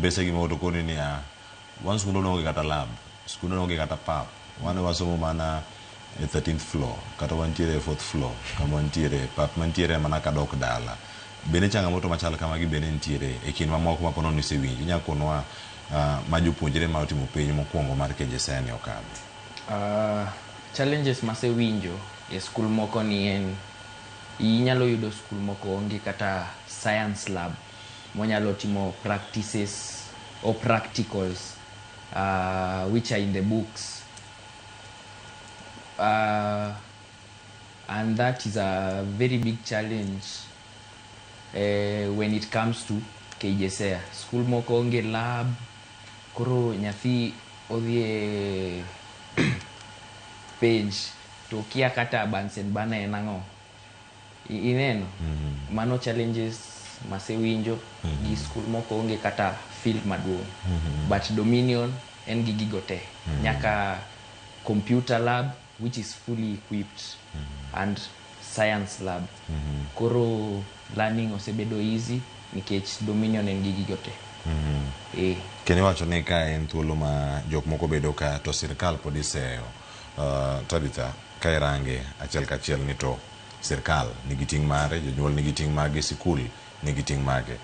Mbese gi moko to koni niya, wan skundwa ne onge kata lab, skundwa ne onge kata pap, wan ne wasomo mana e 13th floor kata wantiere e 4th floor kama wantiere pap mantiere mana kadok dala. Bende changamoto machal kamagi bende nitiere e kind mamoko ma ponono isewinjo. Inyalo konwa ma jopuonjre ma otimo penj mokwongo mar KJSEA ni okadho. Challenges masewinjo e skul moko ni en inyalo yudo skul moko onge kata science lab monyalo timo practices or practicals which are in the books, and that is a very big challenge when it comes to KJSEA. Skul moko onge lab, koro nyathi odhi e penj to okia kata Bunsen burner en ang'o. Ineno mano challenges masewinjo gi skul moko onge kata field maduong', but Dominion en gi gigo te, nyaka computer lab which is fully equipped and science lab. Koro learning osebedo easy nikech Dominion en gi gigo te. Kendo iwacho ni ka en thuolo ma jok moko bedo ka to sirkal pod iseyo. Tabitha, ka irange achiel kachiel ni to sirkal nigi ting' mare, jonyuol nigi ting' mage, sikul nigi ting' mage.